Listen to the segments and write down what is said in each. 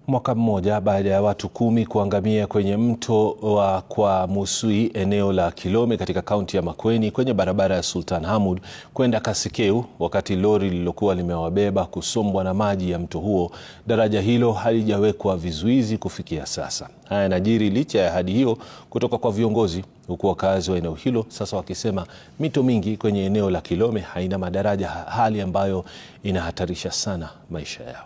Mwaka mmoja baada ya watu 10 kuangamia kwenye mto wa Kwa Musui eneo la Kilome katika kaunti ya Makueni kwenye barabara ya Sultan Hamud kwenda Kasikeu, wakati lori lililokuwa limewabeba kusombwa na maji ya mto huo, daraja hilo halijawekwa vizuizi kufikia sasa. Haya yanajiri licha ya ahadi hiyo kutoka kwa viongozi, huku wakazi wa eneo hilo sasa wakisema mito mingi kwenye eneo la Kilome haina madaraja, hali ambayo inahatarisha sana maisha yao.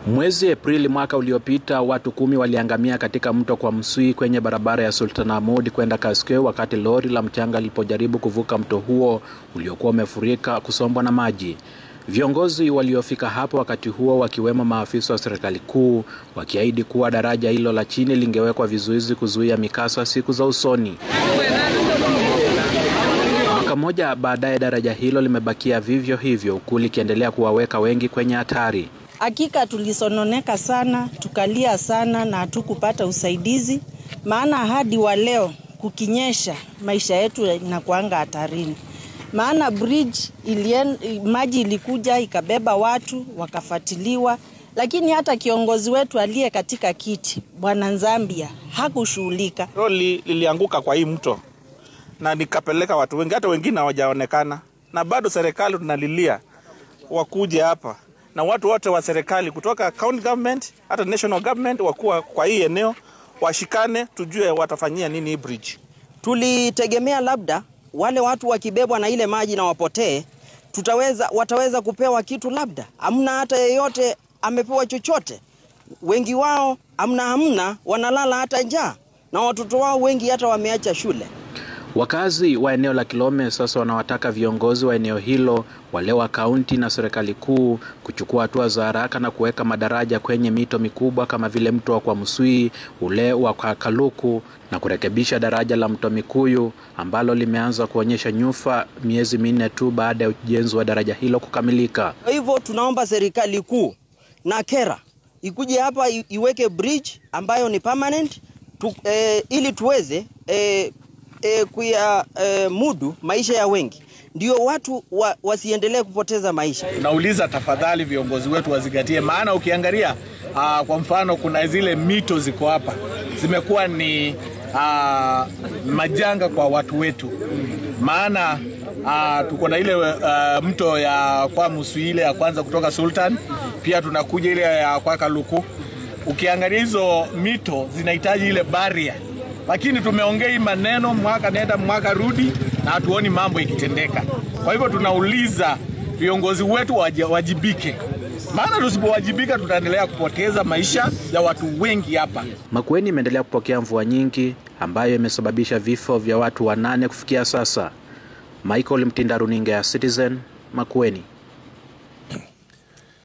Mwezi Aprili mwaka uliopita watu 10 waliangamia katika mto Kwa Musui kwenye barabara ya Sultan Hamud kwenda Kasikeu wakati lori la mchanga lilipojaribu kuvuka mto huo uliokuwa umefurika kusombwa na maji. Viongozi waliofika hapo wakati huo wakiwemo maafisa wa serikali kuu wakiahidi kuwa daraja hilo la chini lingewekwa vizuizi kuzuia mikasa siku za usoni. Mwaka mmoja baadaye daraja hilo limebakia vivyo hivyo huku likiendelea kuwaweka wengi kwenye hatari. Hakika tulisononeka sana, tukalia sana na hatukupata usaidizi, maana hadi wa leo kukinyesha maisha yetu yanakuanga hatarini. Maana bridge maji ilikuja ikabeba watu wakafatiliwa, lakini hata kiongozi wetu aliye katika kiti Bwana Nzambia hakushughulika. Lori lilianguka kwa hii mto na nikapeleka watu wengi, hata wengine hawajaonekana, na bado serikali tunalilia wakuje hapa na watu wote wa serikali kutoka county government hata national government wakuwa kwa hii eneo washikane, tujue watafanyia nini hii bridge. Tulitegemea labda wale watu wakibebwa na ile maji na wapotee, wataweza kupewa kitu labda. Hamna hata yeyote amepewa chochote. Wengi wao hamna wanalala hata njaa, na watoto wao wengi hata wameacha shule. Wakazi wa eneo la Kilome sasa wanawataka viongozi wa eneo hilo, wale wa kaunti na serikali kuu kuchukua hatua za haraka na kuweka madaraja kwenye mito mikubwa kama vile mto wa Kwa Musui, ule wa Kaluku, na kurekebisha daraja la mto Mikuyu ambalo limeanza kuonyesha nyufa miezi 4 tu baada ya ujenzi wa daraja hilo kukamilika. Kwa hivyo tunaomba serikali kuu na KERA ikuje hapa iweke bridge ambayo ni permanent ili tuweze mudu maisha ya wengi, ndio watu wasiendelee kupoteza maisha. Nauliza tafadhali viongozi wetu wazingatie, maana ukiangalia kwa mfano kuna zile mito ziko hapa zimekuwa ni majanga kwa watu wetu, maana tuko na ile mto ya Kwa Musui ile ya kwanza kutoka Sultan, pia tunakuja ile ya kwa Kaluku. Ukiangalia hizo mito zinahitaji ile barrier, lakini tumeongea maneno mwaka nenda mwaka rudi na hatuoni mambo ikitendeka. Kwa hivyo tunauliza viongozi wetu wajibike, maana tusipowajibika tutaendelea kupoteza maisha ya watu wengi hapa. Makueni imeendelea kupokea mvua nyingi ambayo imesababisha vifo vya watu 8 kufikia sasa. Michael Mtinda, runinga ya Citizen, Makueni.